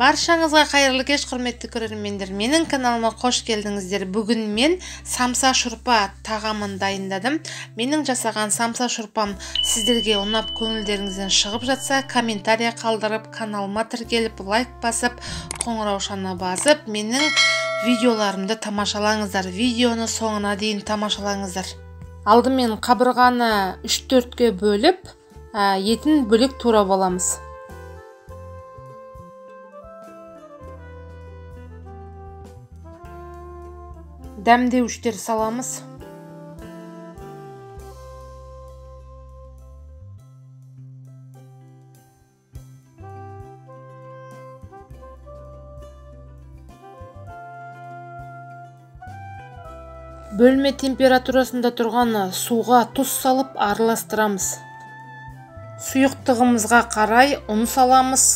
Баршаңызға қайырлы кеш, құрметті көрермендер. Менің каналыма қош келдіңіздер. Бүгін мен самса шұрпа тағамын дайындадым. Менің жасаған самса шұрпам сіздерге ұнап, көңілдеріңізден шығып жатса, комментария қалдырып, каналыма тіркеліп, лайк басып, қоңыраушаны басып, менің видеоларымды тамашалаңыздар. Видеоны соңына дейін тамашалаңыздар. Алдымен қабырғаны 3-4-ке бөліп, етін бөлек турап аламыз. Дәмдеуіштер саламыз. Бөлме температурасында тұрған суға тұз салып араластырамыз. Сұйықтығымызға қарай ұн саламыз.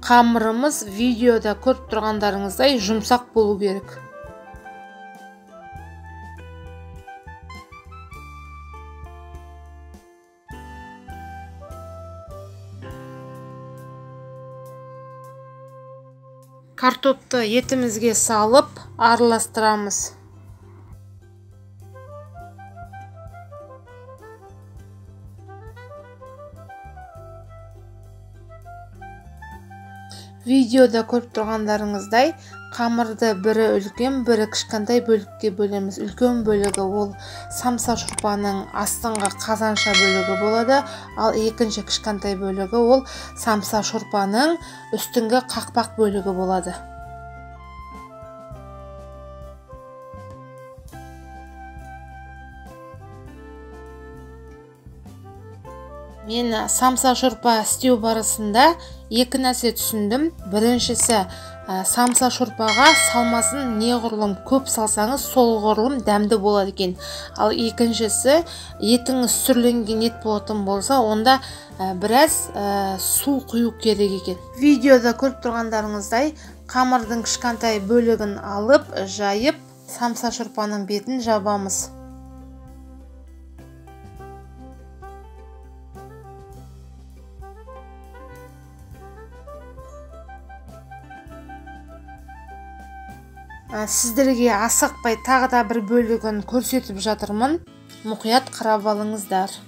Қамырымыз видеода көріп тұрғандарыңыздай жұмсақ болу керек. Картопты етімізге салып араластырамыз. Видеода көріп тұрғандарыңыздай қамырды бірі үлкен, бірі кішкентай бөлікке бөлеміз. Үлкен бөлігі ол самса шұрпаның астыңғы қазанша бөлігі болады, ал екінші кішкентай бөлігі ол самса шұрпаның үстіңгі қақпақ бөлігі болады. Мен самса шұрпа істеу барысында екі нәрсе түсіндім. Біріншісі, самса шұрпаға салмасын неғұрлым көп салсаңыз, сол ғұрлым дәмді болады екен. Ал екіншісі, етіңіз сүрленген ет болатын болса, онда біраз су құю керек екен. Видеода көріп тұрғандарыңыздай, қамырдың кішкентай бөлігін алып, жайып, самса шұрпаның бетін жабамыз. Сіздерге асықпай тағы да бір бөлігін көрсетіп жатырмын. Мұқият қарап алыңыздар.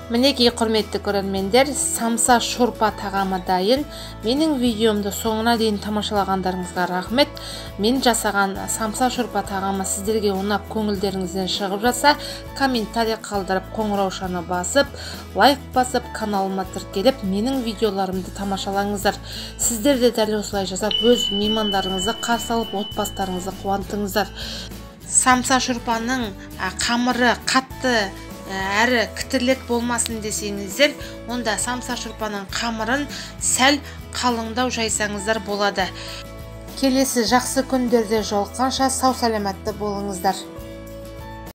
Мінекей, құрметті көрермендер, самса шорпа тағамы дайын. Менің видеомды соңына дейін тамашалағандарыңызға рахмет. Мен жасаған самса шорпа тағамы сіздерге ұнап, көңілдеріңізден шығып жатса, комментарий қалдырып, қоңыраушаны басып, лайк басып, каналыма тіркеліп, менің видеоларымды тамашалаңыздар. Сіздер де дәл осылай жасап, өз меймандарыңызды қарсы алып, отбасыларыңызды қуантыңыздар. Самса шорпаның қамыры қатты әрі кітірлік болмасын десеңіздер, онда самса шұрпаның қамырын сәл қалыңдау жайсаңыздар болады. Келесі жақсы күндерде жолыққанша сау саламатты болыңыздар.